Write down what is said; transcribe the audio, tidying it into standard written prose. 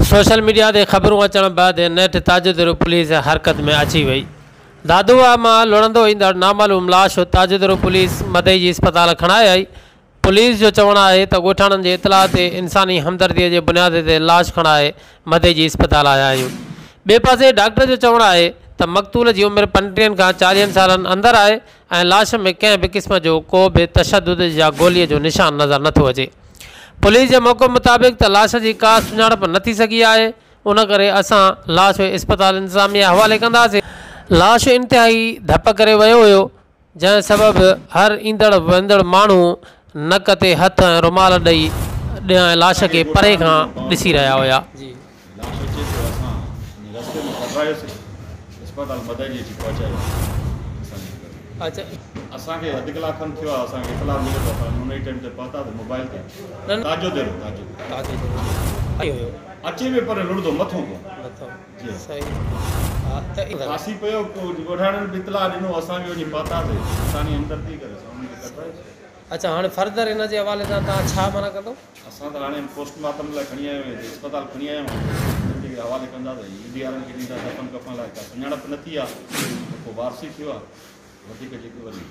Social media تي خبرون اچڻ بعد نيٺ تاجوديرو پوليس حرڪت ۾ اچي وئي. دادوء مان لڙهندو ايندڙ نامعلوم لاش تاجوديرو پوليس مدئي جي اسپتال کڻائي آئي. پوليس جو چوڻ آهي ته ڳوٺاڻن جي اطلاع تي انساني همدردي جي بنياد تي لاش کڻائي مدئي جي اسپتال آيا آهيون. ٻئي پاسي ڊاڪٽر جو چوڻ آهي ته مقتول جي عمر پنٽيهن کان چاليهن سالن اندر آهي ۽ لاش ۾ ڪنهن به قسم جو ڪو به تشدد يا گولي جو نشان نظر نٿو اچي. پوليس جي موقف مطابق ته لاش جي ڪا سڃاڻپ نه ٿي سگهي آهي ان ڪري اسان لاش اسپتال انتظاميه حوالي ڪنداسين. لاش انتهائي ڌپ ڪري ويو هيو جنهن سبب هر ايندڙ ويندڙ ماڻهو نڪ تي هٿ ۽ رومال ڏئي لاش کي پري کان ڏسي رهيا هيا. لاش اچي پيو اسان رستي ۾ ڪڍرايوسين اسپتال مدئجي اچي پهچايو اسان جي گهر اسان کي اڌ ڪلاڪ کن ٿيو آهي اسان کي اطلاع مليو ته اسان ان ئي ٽائيم تي پهتاسين موبائل تي تاجو ديرو تاجو ديرو اچي پيو پر لڙندو مٿو ڪو جي ڦاسي پيو ڳوٺاڻن به اطلاع ڏنو اسان به وڃي پهتاسين انساني همدردي ڪري اسان انهن کي ڪڍرايوسين. اڇا هاڻي فردر ان جي حوالي سان توهان ڇا معنيٰ ڪندو؟ اسان ته هاڻي پوسٽ مارٽم لاء کڻي آيا آهيون هتي اسپتال کڻي آيا آهيون هنن کي حوالي ڪنداسين اي ڊي آرن کي ڏيندا دفن ڪفن لاء ڪا سڃاڻپ نه ٿي آهي نه ڪو وارثي ٿيو آهي وڌيڪ جيڪي وري.